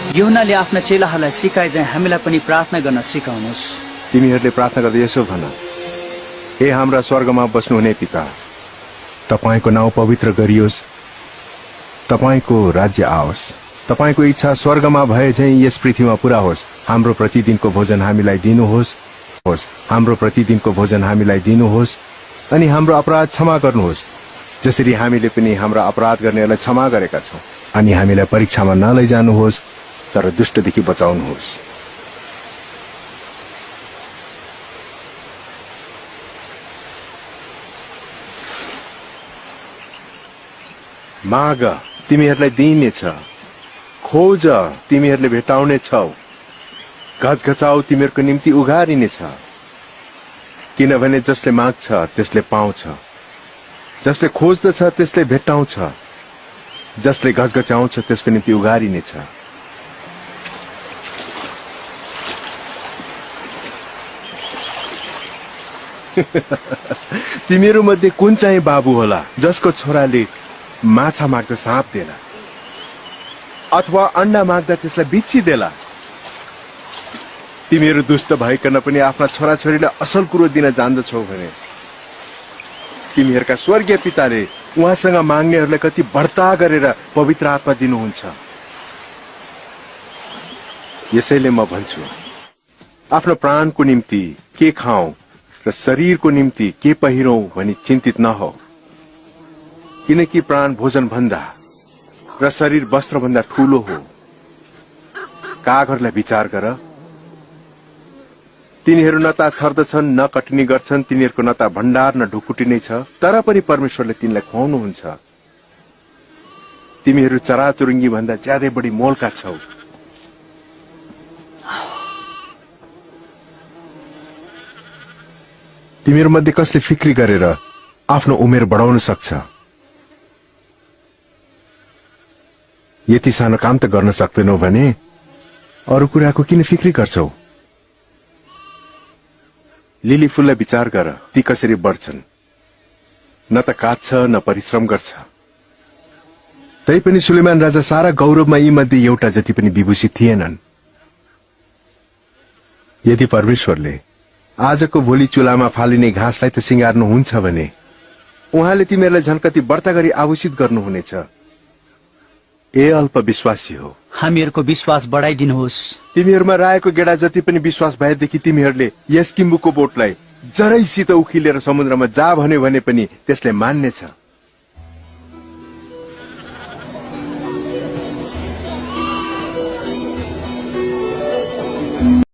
यूहन्नाले आफ्ना चेलाहरूलाई सिकाए चाहिँ हामीलाई पनि प्रार्थना गर्न सिकाउनुहोस्। तिमीहरूले प्रार्थना गर्दै यसो भन, हे हाम्रा स्वर्गमा बस्नुहुने पिता, तपाईको नाउँ पवित्र गरियोस्, तपाईको राज्य आओस्, तपाईको इच्छा स्वर्गमा भए झैं यस पृथ्वीमा पूरा होस्। हाम्रो प्रतिदिनको भोजन हामीलाई दिनुहोस्, हाम्रो प्रतिदिनको भोजन हामीलाई दिनुहोस्, अनि हाम्रो अपराध क्षमा गर्नुहोस् जसरी हामीले पनि हाम्रा अपराध गर्नेहरूलाई क्षमा गरेका छौं, अनि हामीलाई परीक्षामा नलैजानुहोस् तर दुष्टदेखि बचाउनुहोस्। माग, तिमीहरूलाई दिइनेछ, खोज, तिमीहरूले भेटाउनेछौ, घचघचाउ, तिमीहरूको निम्ति उघारिनेछ। किनभने जसले माग्छ त्यसले पाउँछ, जसले खोज्दछ त्यसले भेटाउँछ, जसले घचघचाउँछ त्यसको निम्ति उघारिनेछ। तिमीहरू मध्ये कुन चाहिँ बाबु होला जसको छोराले माछा माग्दा साँप देला अथवा अंडा माग्दा त्यसलाई बिच्छी देला? तिमीहरू दुष्ट भइकन पनि आफ्ना छोराछोरीलाई असल कुरो दिन जान्दछौ भने तिमीहरूका स्वर्गीय पिताले उहाँसँग माग्नेहरूलाई कति बढ्ता गरेर पवित्र आत्मा दिनुहुन्छ। यसैले म भन्छु, आफ्नो प्राणको निम्ति के खाऊ र शरीरको निम्ति के पहिरौं भनी चिन्तित नहो, किनकि प्राण भोजन भन्दा र शरीर वस्त्र भन्दा ठूलो हो। कागहरूलाई विचार गर, तिनीहरू न त छर्दछन् न कटनी गर्छन्, तिनीहरूको न त भण्डार न ढुकुटी नै छ, तर पनि परमेश्वरले तिनलाई खुवाउनुहुन्छ। तिमीहरू चराचुरुङ्गी भन्दा ज्यादै बढी मोलका छौ। तिमीहरू मध्ये कसले फिक्री गरेर आफ्नो उमेर बढाउन सक्छ? यति सानो काम त गर्न सक्दैनौ भने अरू कुराको किन फिक्री गर्छौ? लिली फूललाई विचार गर, ती कसरी बढ्छन्, न त काट्छ न परिश्रम गर्छ। तैपनि सुलेमान राजा सारा गौरवमा यी मध्ये एउटा जति पनि विभूषित थिएनन्। यदि परमेश्वरले आजको भोलि चुलामा फालिने घाँसलाई त सिंगार्नुहुन्छ भने उहाँले तिमीहरूलाई झन् कति बढ्ता गरी आभूषित गर्नुहुनेछ। ए अल्प विश्वासी हो, हामीहरूको विश्वास बढाइदिनुहोस्। तिमीहरूमा राएको गेडा जति पनि विश्वास भएदेखि तिमीहरूले यस किम्बुको बोटलाई जरैसित उखिलेर समुद्रमा जा भन्यो भने पनि त्यसले मान्नेछ।